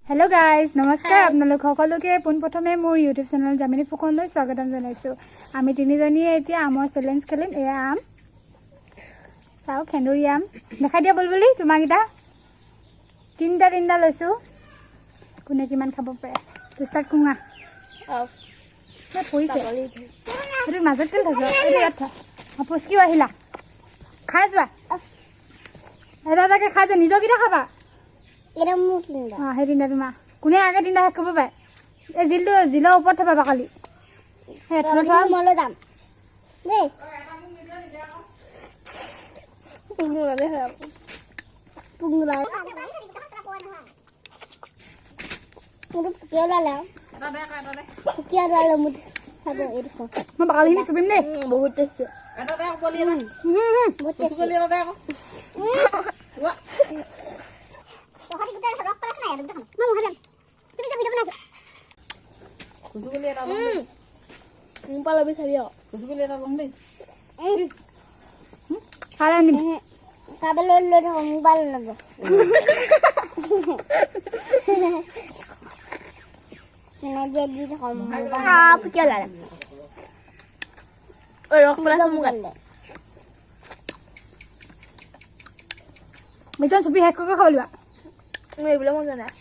Hello' guys, নমস্কাৰ আপোনালোক সকলোকে। পোনপ্ৰথমে মোৰ ইউটিউব চেনেল যামিনী ফুকনলৈ স্বাগতম জনাইছোঁ। আমি তিনিজনীয়ে এতিয়া আমৰ চেলেঞ্জ খেলিম। এয়া আম চাওক, সেন্দুৰী আম। দেখাই দিয়া বুলবুলি তোমাককেইটা। তিনিটা তিনিটা লৈছোঁ, কোনে কিমান খাব পাৰে। ষ্টাৰ্ট কুঙা পৰিছে, সেইটো মাজত কেলৈ থৈছ? এইটো ইয়াত থ। পুচকিও আহিলা, খাই যোৱা। এটা এটাকে খাই যোৱা, নিজৰকেইটা খাবা। অঁ, সেই তিনিটা তোমাৰ। কোনে আগে তিনিটা শেষ কৰিব পাৰে। এই জিলটো জিলৰ ওপৰত থবা, বাকলি সেই থোৱা। মই বাকলিখিনি চুপিম দেই। বহুত টেষ্টি। চুপি শেষ কৰি খাব লাগিব। এইবিলাক মন নাই।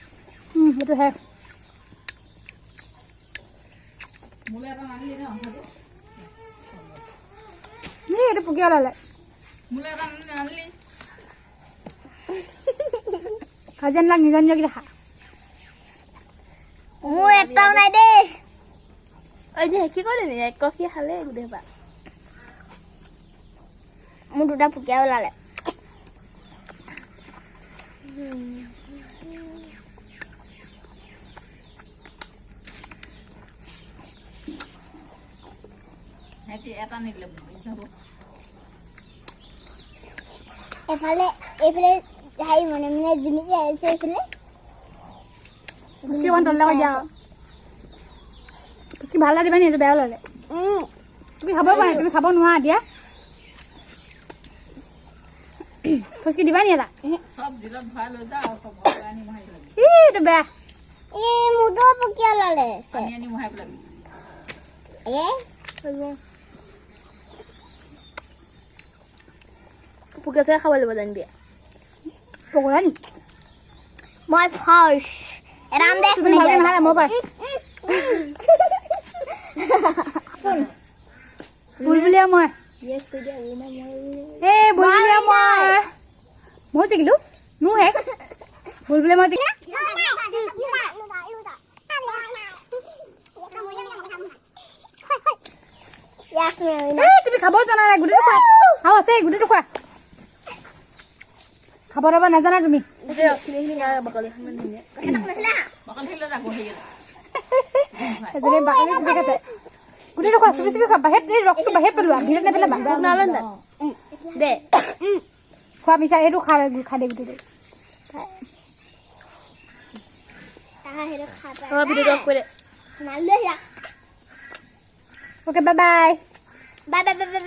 সেইটো শেষ। এইটো পুকীয়া ওলালে। কাজিয়া নিজৰ নিজৰকেইটা খা। মোৰ এটাও নাই দেই। কি কৰিলি নি? এক কফি খালে গোটেই। মোৰ দুটা পুকীয়া ওলালে। এফালে এইফালে হেৰি মনে মনে জিমিকি আহিছে এইফালে। পুচকি অকণ তললৈ কৰি দিয়া। পুচকি ভাল দিবা নি? এইটো বেয়া ওলালে। তুমি খাব পাৰা, তুমি খাব নোৱাৰা দিয়া। ফুচকি দিবা নি এটা? এইটো বেয়া। এই মোৰটো পুকীয়া ওলালে। পোকে চাই খাব লাগিব জানিবি। পকৰা নি? মই ফাৰ্ষ্ট এটা আম দে। তুমি ভালকে নাখালে মই ফাৰ্ষ্ট। বুলবুলীয়া মই। এই বুলবুলীয়া মই। ময়ো জিকিলো, মোৰ শেষ। বুলবুলীয়া মই জিকিলো। তুমি খাব জানা নাই, গোটেইটো খোৱা। আৰু আছে, গোটেইটো খোৱা। খাব দাব নাজানা তুমি। এজনী বাকলি চুপি খাইছে। গোটেইটো খোৱা, চুপি চুপি খোৱা। বাহিৰত এই ৰসটো বাহিৰত পেলোৱা, ভিতৰত নেপেলাবা। খোৱা মিছা, এইটো খা, খাই দে গোটেইটো। Okay, bye bye. Bye bye bye bye.